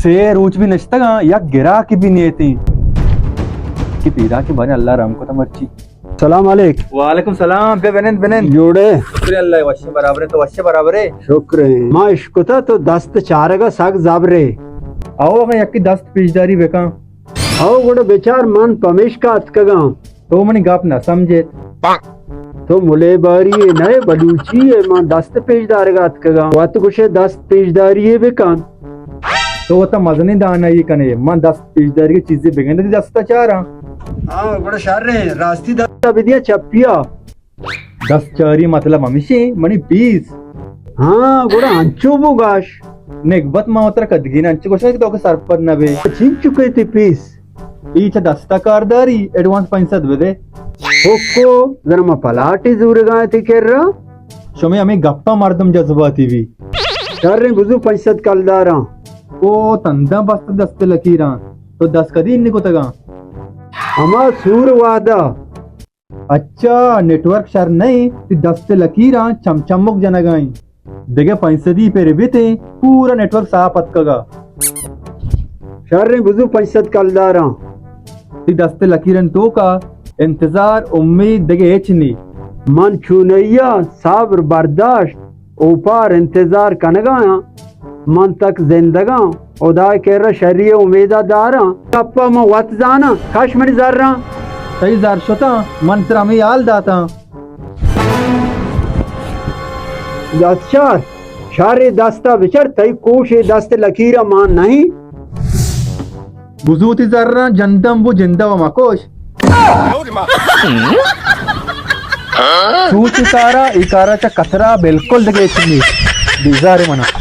سے روچ بھی نشتگاں، یک گراک بھی نیتیں۔ کہ پیدا کہ باریں اللہ رحم کتا مرچی۔ سلام علیک۔ وعلیکم سلام، بیا بنند، بنند۔ جوڑے؟ شکر اللہ، وش برابر ئے، تو وش برابر ئے؟ شکر ئے۔ ما اشکتا تو دست چارگا سک زبر ئے۔ او، اگاں یکی دست پیشداری بکن۔ او، گڑا بچار من پمیشکا اتکگاں۔ تو منی گپ نہ سمجھت۔ تو ملیباری ئے نہ ئے، بلوچی ئے، من دست پیش دارگا اتکگاں۔ وت گوشے دست پیش داری ئے بکن۔ تو وتا مزنیں دانائی کنے، من دست پیش داری چیزے بگندے دستا چاراں۔ ہاں، گڑا شر ئے، راستی دستا بدیا چپیا۔ دست چاری مطلب ہمیشی منی پیس۔ ہاں، گڑا انچو بو گاش۔ نگبت ما وترا کدگین انچو گوشاں کہ تو کہ سرپد نہ بے۔ چنچو کئے تی پیس؟ ای چہ دستا کارداری، ایڈوانس پنچ سد بدے۔ ہوکو، زر ما پلاٹی زورگاں تی کرا۔ شمے ہمیں گپا مردم جذباتی بی۔ شریں بزو پنچ سد کلداراں۔ او تنداں بست دست لکیراں۔ تو دست کدی نکتگاں؟ ہما سور وعدہ۔ اچھا، نیٹورک شر نئیں، تی دست لکیراں چم چمک جنگائیں۔ دگہ پنچ سدی پر بیتیں، پورا نیٹورک صاف اتکگا۔ شریں بزو پنچ سد کلداراں۔ تی دست لکیرن توکا انتظار، امید دگہ ہچ نی۔ من چونیا صبر برداشت اوپار انتظار کنگایاں۔ من تک زندگاں، ہدائے کرا شری امیدا داراں۔ گپا من وت زاناں، کش منی زراں۔ تئی زر شتاں، من ترا ہمے حال داتاں۔ دست چار، شر اے دستا بچار، تئی کوش اے دست لکیرا مان نہیں۔ بزوتی زراں جندم بو جندا و مکوش۔ سوچ کارا، ای کارا چا کترا بالکل دگہ چنی۔ بیزار منا۔